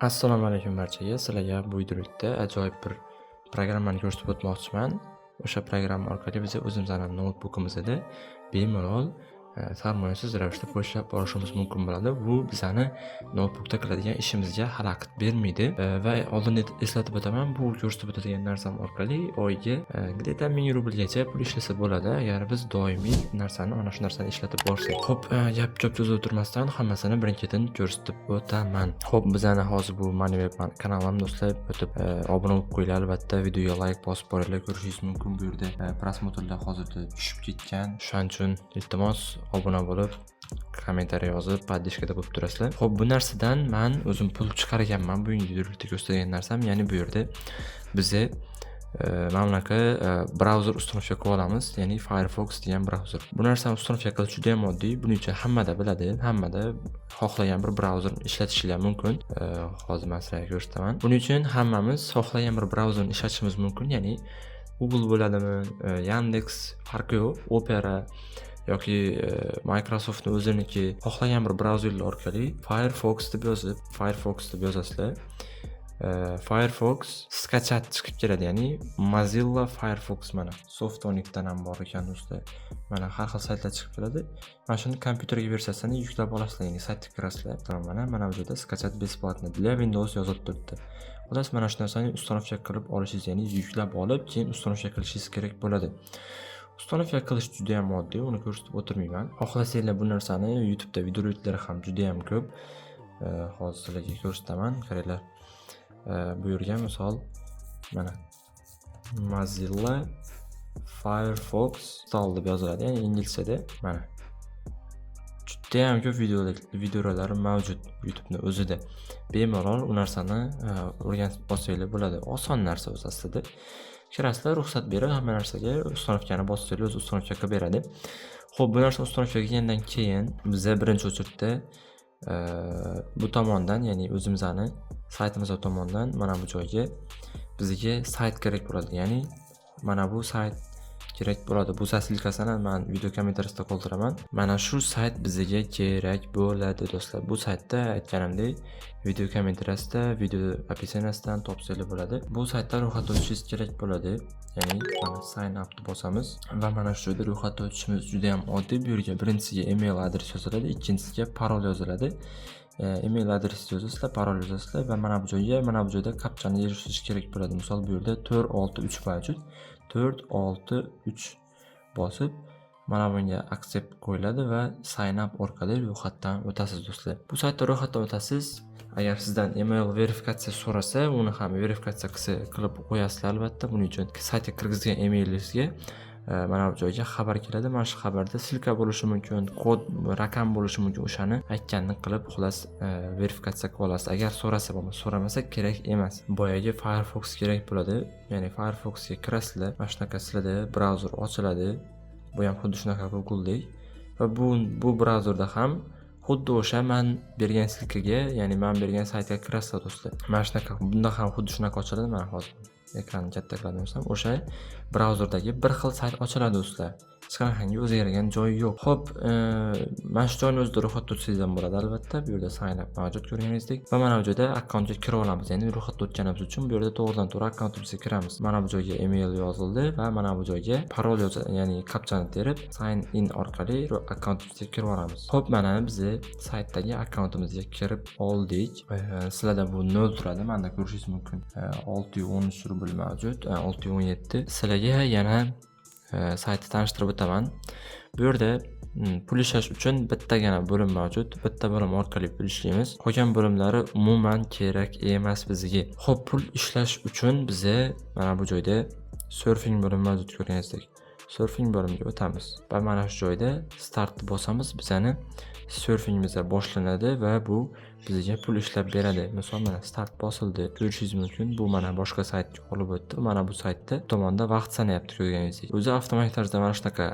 Assalomu alaykum barchaga. Sizlarga bu videolikda ajoyib bir programmani ko'rsatib o'tmoqchiman. O'sha programma orqali biz o'zimizni noutbukimizda bemalol sarmoyasiz ravishda pul ishlab borishimiz mumkin bo'ladi. Bu bizani noutbukda qiladigan ishimizga xalaqit bermaydi. Va oldin eslatib o'taman, bu ko'rsatib o'tadigan narsam orqali oyiga где-то 1000 rublgacha pul ishlasa bo'ladi, agar biz doimiy narsani, ana shu narsani ishlatib borsak. Xo'p, gap ko'p cho'zib o'tirmasdan hammasini birin-ketin ko'rsatib o'taman. Xo'p, bizani hozir bu mani kanalim, do'stlar, o'tib obuna bo'lib qo'yinglar, albatta videoga layk bosib boringlar, ko'rishingiz mumkin, bu yerda просмотр lar hozirda tushib ketgan. Shuning uchun iltimos, obuna bo'lib, kommentariy yozib, поддержка da bo'lib turasizlar. Xo'p, bu narsadan man o'zim pul chiqarganman. Bugungi videoda ko'rsatgan narsam, ya'ni bu yerda biza mana bunaqa brauzer установка qilib olamiz, ya'ni Firefox degan brauzer. Bu narsani установка qilish juda ham oddiy. Buning uchun hammada biladi, hammada xohlagan bir brauzer ishlatishinglar mumkin. Hozir man sizlarga ko'rsataman. Buning uchun hammamiz xohlagan bir brauzerni ishlatishimiz mumkin, ya'ni Google bo'ladimi, Yandex, farqi yo'q, Opera yoki Microsoftni o'ziniki, xohlagan bir brauzerlar orqali Firefox deb yozib, Firefox deb yozasizlar. Firefox скачать chiqib keladi, ya'ni Mozilla Firefox, mana Softonic,dan ham bor ekan, do'stlar. Mana har xil saytlar chiqib keladi. Mana shuni kompyuterga versiyasini yuklab olasizlar, ya'ni saytga kirasizlar. Tamam, mana bu yerda "Скачать бесплатно для Windows" yozilib turibdi. Xullas, mana shu narsani установка qilib olishingiz, ya'ni yuklab olib, keyin установка qilishingiz kerak bo'ladi. Установка qilish juda ham oddiy, uni ko'rsatib o'tirmayman. Xohlasanglar, bu narsani YouTube'da videoroliklar ham juda ham ko'p. Hozir sizlarga ko'rsataman, qaranglar. Bu yerga misol mana Mozilla Firefox install deb yoziladi, ya'ni inglizchada mana. Judayam ko'p videolar mavjud YouTube'ni o'zida. Bemalol u narsani o'rganib olsanglar bo'ladi. Oson narsa o'zi aslida. Kirasizlar, ruxsat berib, hamma narsaga установка ni bossanglar, o'zi установка qilib beradi. Xo'p, bu narsa установка qilgandan keyin biza birinchi очередь da bu tomondan, ya'ni o'zimizni saytimiz tomonidan mana bu joyga bizga sayt kerak bo'ladi. Ya'ni mana bu sayt kerak bo'ladi. Bu sayt ссылка sini man video kommentariyasida qoldiraman. Mana shu sayt bizga kerak bo'ladi, do'stlar. Bu saytda, aytganimdek, video kommentariyasida, video описание sidan topsanglar bo'ladi. Bu saytda ro'yxatdan o'tishingiz kerak bo'ladi. Ya'ni mana sign up deb bosamiz va mana shu joyda ro'yxatdan o'tishimiz juda ham oddiy. Bu yerga birinchisiga email adres yoziladi, ikkinchisiga parol yoziladi. Email adresi yozasizlar, parol yozasizlar va mana bu joyga, mana bu joyda kapchani yozishingiz kerak bo'ladi. Misol, bu yerda 4 6 3 mavjud. 4 6 3 bosib, mana bunga accept qo'yiladi va sign up orqali ro'yxatdan o'tasiz, do'stlar. Bu saytda ro'yxatdan o'tasiz. Agar sizdan email verifikatsiya so'rasa, uni ham verifikatsiya qilsa qilib qo'yasizlar albatta. Buning uchun saytga kirgizgan emailingizga mana bu joyga xabar keladi. Mana shu xabarda ссылка bo'lishi mumkin, kod, raqam bo'lishi mumkin. O'shani aytganini qilib, xullas, verifikatsiya qilib olasiz. Agar so'rasa, bo'lmasa, so'ramasa kerak emas. Boyagi Firefox kerak bo'ladi. Ya'ni Firefoxga kirasizlar. Mana shunaqa sizlarda brauzer ochiladi. Bu ham xuddi shunaqa Google'dek. Va bu brauzerda ham xuddi o'sha man bergan ссылка ga, ya'ni man bergan saytga kirasizlar, do'stlar. Mana shunaqa, bunda ham xuddi shunaqa ochiladi. Mana hozir ekranni katta qiladigan bo'lsam, o'sha brauzerdagi bir xil sayt ochiladi, do'stlar. Hech qanaqangi o'zgargan joyi yo'q. Xo'p, mana shu joyni o'zida ro'yxatdan o'tsangiz ham bo'ladi albatta. Bu yerda sign up mavjud, ko'rganingizdek. Va mana bu joyda akkauntga kirib olamiz. Ya'ni ro'yxatdan o'tganimiz uchun bu yerda to'g'ridan to'g'ri akkauntimizga kiramiz. Mana bu joyga email yozildi va mana bu joyga parol ya'ni kapchani terib, sign in orqali akkauntimizga kirib olamiz. Xo'p, mana bizni saytdagi akkauntimizga kirib oldik. Sizlarda bu 0 turadi. Menda ko'rishingiz mumkin. 613 rubl mavjud, 617. Sizlarga yana saytni tanishtirib o'taman. Bu yerda pul ishlash uchun bittagina bo'lim mavjud. Bitta bo'lim orqali pul ishlaymiz. Qolgan bo'limlari umuman kerak emas bizga. Xo'p, pul ishlash uchun biza mana bu joyda surfing bo'limi mavjud, ko'rganingizdek. Surfing bo'limiga o'tamiz va mana shu joyda startni bosamiz. Bizani surfingimiz boshlanadi va bu bizga pul ishlab beradi. Misol, mana start bosildi. Ko'rishingiz mumkin. Bu mana boshqa saytga olib o'tdi. Mana bu saytda tomonda vaqt sanayapti, ko'rganingizdek. O'zi avtomatik tarzda mana shunaqa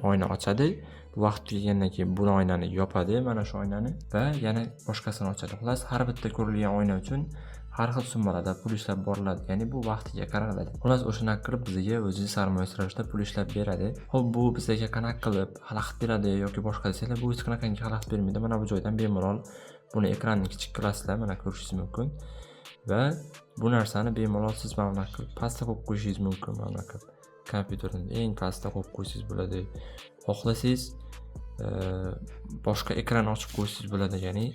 oyna ochadi. Bu vaqt tugagandan keyin bu oynani yopadi, mana shu oynani, va yana boshqasini ochadi. Xullas, har bitta ko'rilgan oyna uchun har xil summalarda pul ishlab boriladi. Ya'ni bu vaqtiga qaraladi. Xullas, o'shanaqa qilib bizga o'zi sarmoyasiz ravishda pul ishlab beradi. Xo'p, bu bizga qanaqa qilib xalaqit beradi yoki boshqa desanglar, bu hech qanaqangi xalaqit bermaydi. Mana bu joydan bemalol Buni ekranni kichik qilasizlar, mana ko'rishingiz mumkin. Va bu narsani bemalol siz mana bunaqa qilib pastda qo'yib qo'yishingiz mumkin, mana bunaqa qilib. Kompyuterni eng pastda qo'yib qo'ysangiz bo'ladi. Xohlasangiz, boshqa ekran ochib qo'ysangiz bo'ladi, ya'ni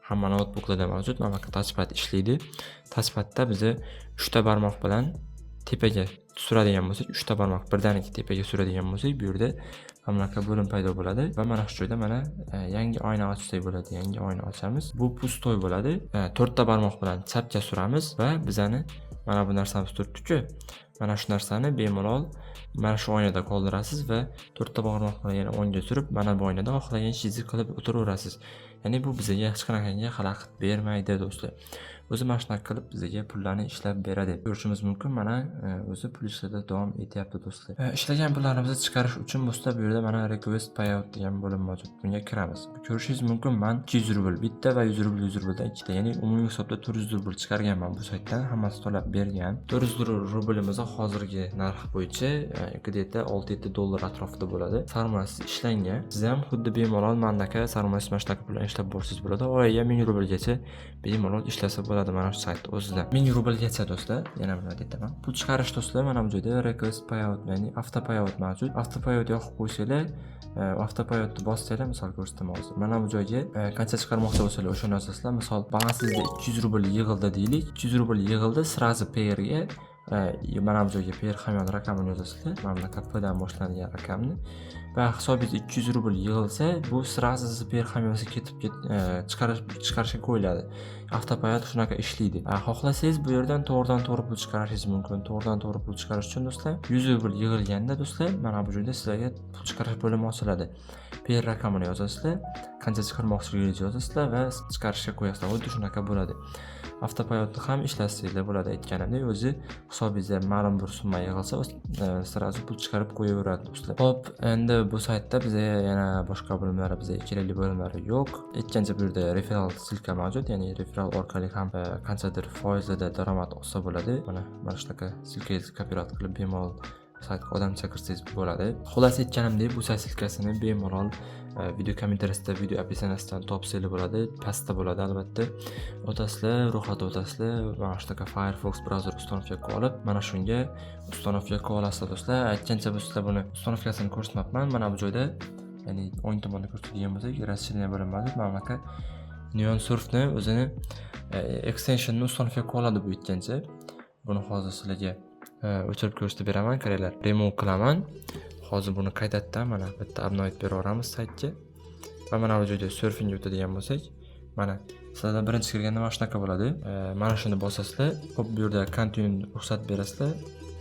hamma noutbuklarda mavjud mana bunaqa touchpad ishlaydi. Touchpadda biza 3 ta barmoq bilan tepaga suradigan bo'lsak, 3 ta barmoq birdaniga tepaga suradigan bo'lsak, bu yerda mana bunaqa bo'lim paydo bo'ladi va mana shu joyda mana yangi oyna ochsak bo'ladi. Yangi oyna ochamiz. Bu пустой bo'ladi. 4 ta barmoq bilan chapga suramiz va bizani mana bu narsamiz turibdi-ku. Mana shu narsani bemalol mana shu oynada qoldirasiz va to'rtta barmoq bilan yana o'ngga surib, mana bu oynada xohlagan ishingizni qilib o'tiraverasiz. Ya'ni bu bizga hech qanaqangi xalaqit bermaydi, do'stlar. O'zi mana shunaqa qilib bizga pullarni ishlab beradi. Ko'rishimiz mumkin, mana o'zi pul ishlashda davom etyapti, do'stlar. Ishlagan pullarimizni chiqarish uchun do'stlar, bu yerda mana request payout degan bo'lim mavjud. Bunga kiramiz. Ko'rishingiz mumkin, man 200 rubl bitta va 100 rubl 100 rubldan ikkita, ya'ni umumiy hisobda 400 rubl chiqarganman bu saytdan. Hammasi to'lab bergan. 400 rublimizni hozirgi narx bo'yicha где-то 6-7 dollar atrofida bo'ladi. Sarmoyasiz ishlangan. Siz ham xuddi bemalol mandaka sarmoyasiz mana shunaqa pullarni ishlab borsangiz bo'ladi. Oyiga 1000 rublgacha bemalol ishlasa bo'ladi mana shu sayt o'zida. 1000 rublgacha, do'stlar, yana bir marta aytaman. Pul chiqarish, do'stlar, mana bu joyda request payout, ya'ni auto payout mavjud. Auto payout yoqib qo'ysanglar, auto payoutni bossanglar, misol ko'rsataman hozir. Mana bu joyga qancha chiqarmoqchi bo'lsanglar, o'shani yozasizlar. Misol, balansingizda 200 rubl yig'ildi deylik. 200 rubl yig'ildi, сразу Payeerga mana bu joyga Payeer hamyon raqamini yozasizlar. Mana bunaqa P dan boshlanadigan raqamni va hisobingizda 200 rubl yig'ilsa, bu сразу sizni Payeer hamyoningizga ketib chiqarishga qo'yiladi. Avtopayout shunaqa ishlaydi. Xohlasangiz, bu yerdan to'g'ridan to'g'ri pul chiqarishingiz mumkin. To'g'ridan to'g'ri pul chiqarish uchun, do'stlar, 100 rubl yig'ilganda, do'stlar, mana bu joyda sizlarga pul chiqarish bo'limi ochiladi. Payeer raqamini yozasizlar, qancha chiqarmoqchiligingizni yozasizlar va chiqarishga qo'yasizlar. Xuddi shunaqa bo'ladi. Avtopayoutni ham ishlatsanglar bo'ladi, aytganimdek, o'zi hisobingizda ma'lum bir summa yig'ilsa, сразу pul chiqarib qo'yaveradi, do'stlar. Xo'p, endi bu saytda bizga yana boshqa bo'limlari, bizga kerakli bo'limlari yo'q. Aytgancha, bu yerda referral ссылка mavjud, ya'ni referral orqali ham qanchadir foizlarda daromad olsa bo'ladi. Mana shunaqa ссылка ngizni копировать qilib, bemalol saytga odam chaqirsangiz bo'ladi. Xullas, aytganimdek, bu sayt ссылка sini bemalol video kommentariyasida, video описание sidan topsanglar bo'ladi. Pastda bo'ladi albatta. O'tasizlar, ro'yxatdan o'tasizlar, mana shunaqa Firefox brauzer установка qilib olib, mana shunga установка qilib olasizlar, do'stlar. Aytgancha, bu sizlar buni установка sini ko'rsatmabman. Mana bu joyda, ya'ni o'ng tomonda ko'rsatadigan bo'lsak, расширение bo'limi mavjud. Mana bunaqa Neon Surfni o'zini extensionni установка qilib oladi bu aytgancha. Buni hozir sizlarga o'chirib ko'rsatib beraman. Qaranglar, remove qilaman. Hozir buni qaytadan mana bitta обновить berib yuboramiz saytga. Va mana bu joyda surfingga o'tadigan bo'lsak, mana sizlarda birinchi kirganda mana shunaqa bo'ladi. Mana shuni bosasizlar. Xo'p, bu yerda continue ruxsat berasizlar.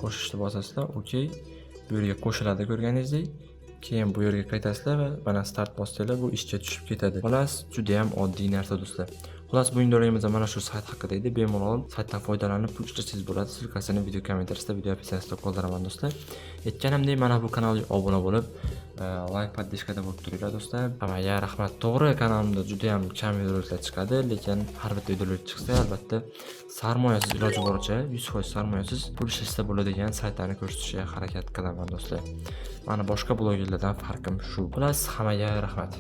Qo'shishni bosasizlar. Okey. Bu yerga qo'shiladi ko'rganingizdek. Keyin bu yerga qaytasizlar va mana start bossanglar, bu ishga tushib ketadi. Xullas, juda ham oddiy narsa, do'stlar. Xullas, bugungi roligimizda mana shu sayt haqida edi. Bemalol saytdan foydalanib pul ishlasangiz bo'ladi. Ссылка sini video kommentariyasida, video описание sida qoldiraman, do'stlar. Aytganimdek, mana bu kanalga obuna bo'lib, layk, поддержка da bo'lib turinglar, do'stlar. Hammaga rahmat. To'g'ri, kanalimda juda ham kam videolar chiqadi, lekin har bitta videolar chiqsa, albatta sarmoyasiz, iloji boricha 100% sarmoyasiz pul ishlashsa bo'ladigan saytlarni ko'rsatishga harakat qilaman, do'stlar. Mana boshqa blogerlardan farqim shu. Xullas, hammaga rahmat.